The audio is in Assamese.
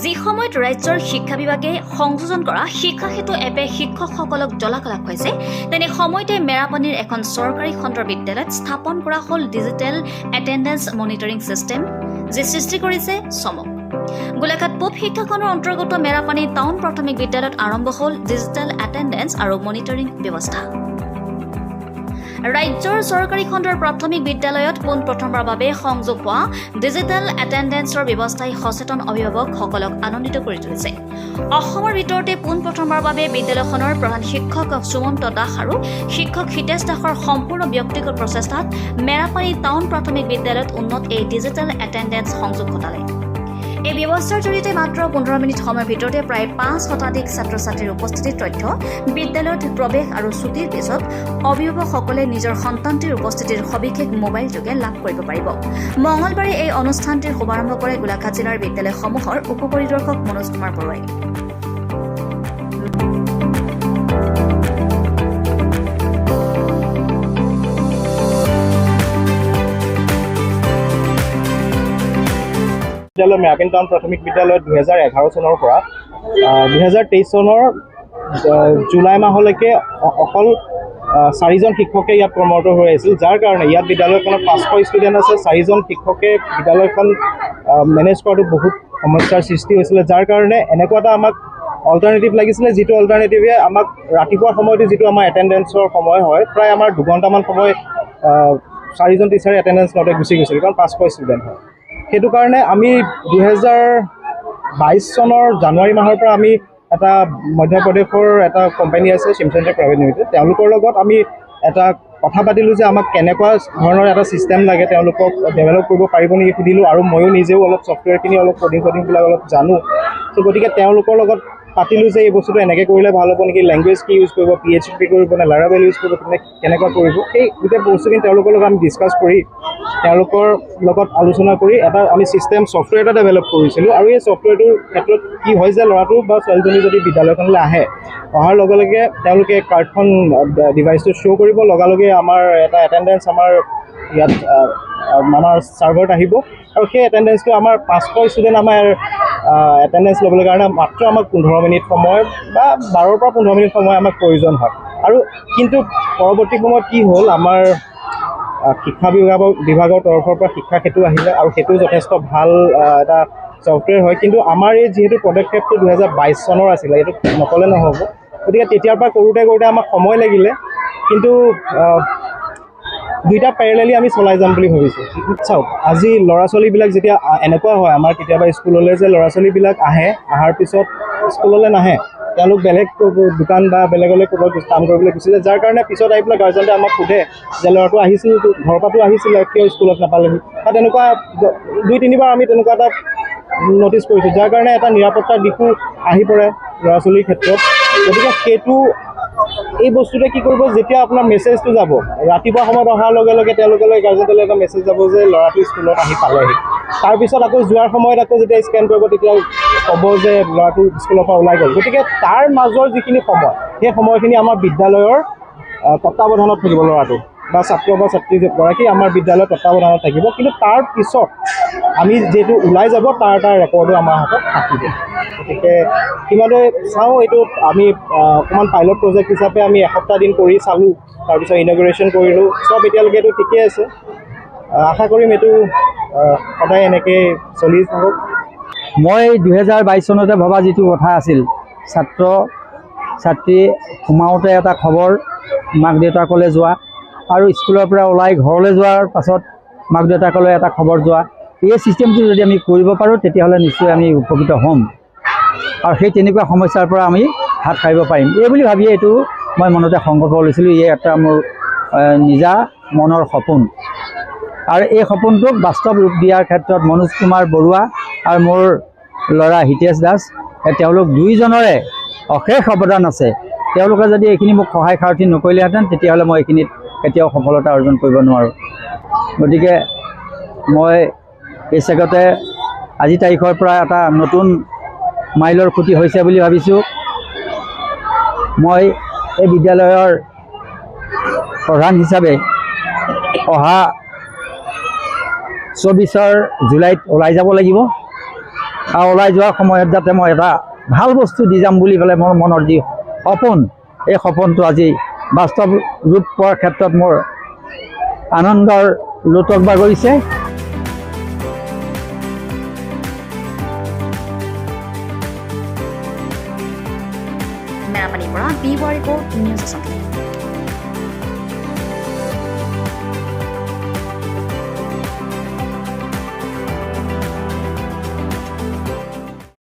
যি সময়ত ৰাজ্যৰ শিক্ষা বিভাগে সংযোজন কৰা শিক্ষা সেতু এপে শিক্ষকসকলক জ্বলাকলা খুৱাইছে, তেনে সময়তে মেৰাপানীৰ এখন চৰকাৰী খণ্ডৰ বিদ্যালয়ত স্থাপন কৰা হ'ল ডিজিটেল এটেণ্ডেন্স মনিটৰিং ছিষ্টেম, যি সৃষ্টি কৰিছে চমক। গোলাঘাট পূব শিক্ষাখণ্ডৰ অন্তৰ্গত মেৰাপানী টাউন প্ৰাথমিক বিদ্যালয়ত আৰম্ভ হ'ল ডিজিটেল এটেণ্ডেন্স আৰু মনিটৰিং ব্যৱস্থা। ৰাজ্যৰ চৰকাৰী খণ্ডৰ প্ৰাথমিক বিদ্যালয়ত পোনপ্ৰথমবাৰৰ বাবে সংযোগ হোৱা ডিজিটেল এটেণ্ডেন্সৰ ব্যৱস্থাই সচেতন অভিভাৱকসকলক আনন্দিত কৰি তুলিছে। অসমৰ ভিতৰতে পোনপ্ৰথমবাৰৰ বাবে বিদ্যালয়খনৰ প্ৰধান শিক্ষক সুমন্ত দাস আৰু শিক্ষক হিতেশ দাসৰ সম্পূৰ্ণ ব্যক্তিগত প্ৰচেষ্টাত মেৰাপানী টাউন প্ৰাথমিক বিদ্যালয়ত উন্নত এই ডিজিটেল এটেণ্ডেন্স সংযোগ ঘটালে। এই ব্যৱস্থাৰ জৰিয়তে মাত্ৰ 15 মিনিট সময়ৰ ভিতৰতে প্ৰায় 5 শতাধিক ছাত্ৰ ছাত্ৰীৰ উপস্থিতিৰ তথ্য, বিদ্যালয়ত প্ৰৱেশ আৰু ছুটীৰ পিছত অভিভাৱকসকলে নিজৰ সন্তানটিৰ উপস্থিতিৰ সবিশেষ মোবাইল যোগে লাভ কৰিব পাৰিব। মঙলবাৰে এই অনুষ্ঠানটিৰ শুভাৰম্ভ কৰে গোলাঘাট জিলাৰ বিদ্যালয়সমূহৰ উপ পৰিদৰ্শক মনোজ কুমাৰ বৰুৱাই। বিদ্যালয়, মেৰাপানী টাউন প্ৰাথমিক বিদ্যালয়ত 2011 চনৰ পৰা 2023 চনৰ জুলাই মাহলৈকে অকল চাৰিজন শিক্ষকে ইয়াত কৰ্মৰত হৈ আছিল, যাৰ কাৰণে ইয়াত বিদ্যালয়খনত 500 ষ্টুডেণ্ট আছে। চাৰিজন শিক্ষকে বিদ্যালয়খন মেনেজ কৰাটো বহুত সমস্যাৰ সৃষ্টি হৈছিলে, যাৰ কাৰণে এনেকুৱা এটা আমাক অল্টাৰনেটিভ লাগিছিলে, যিটো অল্টাৰনেটিভে আমাক ৰাতিপুৱাৰ সময়তো, যিটো আমাৰ এটেণ্ডেঞ্চৰ সময় হয়, প্ৰায় আমাৰ 2 ঘণ্টামান সময় চাৰিজন টিচাৰে এটেণ্ডেঞ্চ লওঁতে গুচি গৈছিল, কাৰণ 500 ষ্টুডেণ্ট হয়। সেইটো কাৰণে আমি 2022 চনৰ জানুৱাৰী মাহৰ পৰা আমি এটা মধ্যপ্ৰদেশৰ এটা কোম্পানী আছে, চিমচেণ্টেক প্ৰাইভেট লিমিটেড, তেওঁলোকৰ লগত আমি এটা কথা পাতিলোঁ যে আমাক কেনেকুৱা ধৰণৰ এটা ছিষ্টেম লাগে, তেওঁলোকক ডেভেলপ কৰিব পাৰিব নেকি সুধিলোঁ। আৰু ময়ো নিজেও অলপ ছফ্টৱেৰখিনি, অলপ ক'ডিং চডিংবিলাক অলপ জানো। চ' গতিকে তেওঁলোকৰ লগত পাতিলোঁ যে এই বস্তুটো এনেকৈ কৰিলে ভাল হ'ব নেকি, লেংগুৱেজ কি ইউজ কৰিব, পিএইচপি কৰিব নে লাৰাবেল ইউজ কৰিব, কেনেকুৱা কৰিব, সেই গোটেই বস্তুখিনি তেওঁলোকৰ লগত আমি ডিছকাছ কৰি, তেওঁলোকৰ লগত আলোচনা কৰি এটা আমি ছিষ্টেম, ছফ্টৱেৰ এটা ডেভেলপ কৰিছিলোঁ। আৰু এই ছফ্টৱেৰটোৰ ক্ষেত্ৰত কি হয় যে ল'ৰাটো বা ছোৱালীজনী যদি বিদ্যালয়খনলৈ আহে, অহাৰ লগে লগে তেওঁলোকে কাৰ্ডখন, ডিভাইচটো শ্ব' কৰিব, লগালগে আমাৰ এটা এটেণ্ডেঞ্চ আমাৰ ইয়াত আমাৰ ছাৰ্ভাৰত আহিব। আৰু সেই এটেণ্ডেঞ্চটো আমাৰ 500 ষ্টুডেণ্ট আমাৰ এটেণ্ডেঞ্চ ল'বলৈ কাৰণে মাত্ৰ আমাক 15 মিনিট সময় বা 12ৰ পৰা 15 মিনিট সময় আমাক প্ৰয়োজন হয়। আৰু কিন্তু পৰৱৰ্তী সময়ত কি হ'ল, আমাৰ শিক্ষা বিভাগৰ তৰফৰ পৰা শিক্ষা সেতু আহিলে আৰু সেইটো যথেষ্ট ভাল এটা ছফ্টৱেৰ হয়। কিন্তু আমাৰ এই যিহেতু পদক্ষেপটো 2022 চনৰ আছিলে, এইটো নক'লে নহ'ব। গতিকে তেতিয়াৰ পৰা কৰোঁতে কৰোঁতে আমাক সময় লাগিলে, কিন্তু দুইটা পেৰেলেলি আমি চলাই যাম বুলি ভাবিছোঁ। চাওক, আজি ল'ৰা ছোৱালীবিলাক যেতিয়া এনেকুৱা হয় আমাৰ কেতিয়াবা স্কুললৈ যে ল'ৰা ছোৱালীবিলাক আহে, অহাৰ পিছত স্কুললৈ নাহে, তেওঁলোক বেলেগ দোকান বা বেলেগলৈ ক'ৰবাত কাম কৰিবলৈ গুচি যায়, যাৰ কাৰণে পিছত আহি পেলাই গাৰ্জেণ্টে আমাক সোধে যে ল'ৰাটো আহিছিল, ঘৰৰ পৰাতো আহিছিলে, কিয় স্কুলত নাপালেহি? বা তেনেকুৱা দুই তিনিবাৰ আমি তেনেকুৱা এটা ন'টিচ কৰিছোঁ, যাৰ কাৰণে এটা নিৰাপত্তাৰ দিশো আহি পৰে ল'ৰা ছোৱালীৰ ক্ষেত্ৰত। গতিকে সেইটো এই বস্তুটোৱে কি কৰিব, যেতিয়া আপোনাৰ মেছেজটো যাব, ৰাতিপুৱা সময়ত অহাৰ লগে লগে তেওঁলোকলৈ, গাৰ্জেণ্টলৈ এটা মেছেজ যাব যে ল'ৰাটো স্কুলত আহি পালেহি। তাৰপিছত আকৌ যোৱাৰ সময়ত আকৌ যেতিয়া স্কেন কৰিব, তেতিয়া ক'ব যে ল'ৰাটো স্কুলৰ পৰা ওলাই গ'ল। গতিকে তাৰ মাজৰ যিখিনি সময়, সেই সময়খিনি আমাৰ বিদ্যালয়ৰ তত্বাৱধানত থাকিব। ল'ৰাটো বা ছাত্ৰ বা ছাত্ৰীগৰাকী আমাৰ বিদ্যালয়ৰ তত্বাৱধানত থাকিব। কিন্তু তাৰ পিছত আমি যিহেতু ওলাই যাব, তাৰ এটা ৰেকৰ্ডো আমাৰ হাতত থাকিব। গতিকে সিমানে চাওঁ, এইটো আমি অকণমান পাইলট প্ৰজেক্ট হিচাপে আমি এসপ্তাহ দিন কৰি চালোঁ, তাৰপিছত ইনঅগুৰেশ্যন কৰিলোঁ। চব এতিয়ালৈকে এইটো ঠিকেই আছে। আশা কৰিম এইটো সদায় এনেকৈ চলি থাকক। মই 2022 চনতে ভবা যিটো কথা আছিল, ছাত্ৰ ছাত্ৰী সোমাওঁতে এটা খবৰ মাক দেউতাকলৈ যোৱা আৰু স্কুলৰ পৰা ওলাই ঘৰলৈ যোৱাৰ পাছত মাক দেউতাকলৈ এটা খবৰ যোৱা, এই ছিষ্টেমটো যদি আমি কৰিব পাৰোঁ, তেতিয়াহ'লে নিশ্চয় আমি উপকৃত হ'ম আৰু সেই তেনেকুৱা সমস্যাৰ পৰা আমি হাত সাৰিব পাৰিম। এই বুলি ভাবিয়ে এইটো মই মনতে সংকল্প লৈছিলোঁ। এই এটা মোৰ নিজা মনৰ সপোন আৰু এই সপোনটোক বাস্তৱ ৰূপ দিয়াৰ ক্ষেত্ৰত মনোজ কুমাৰ বৰুৱা আৰু মোৰ ল'ৰা হিতেশ দাস, এই তেওঁলোক দুয়োজনৰে অশেষ অৱদান আছে। তেওঁলোকে যদি এইখিনি মোক সহায় সাৰথি নকৰিলেহেঁতেন, তেতিয়াহ'লে মই এইখিনিত কেতিয়াও সফলতা অৰ্জন কৰিব নোৱাৰোঁ। গতিকে মই এই চেগতে আজি তাৰিখৰ পৰা এটা নতুন মাইলৰ খুঁটি হৈছে বুলি ভাবিছোঁ। মই এই বিদ্যালয়ৰ প্ৰধান হিচাপে অহা 24ৰ জুলাইত ওলাই যাব লাগিব। আৰু ওলাই যোৱাৰ সময়ত যাতে মই এটা ভাল বস্তু দি যাম বুলি পেলাই মোৰ মনৰ যি সপোন, এই সপোনটো আজি বাস্তৱ ৰূপ পোৱাৰ ক্ষেত্ৰত মোৰ আনন্দৰ লোতক বাগৰিছে। মেৰাপানীৰ পৰা B report, news Assam.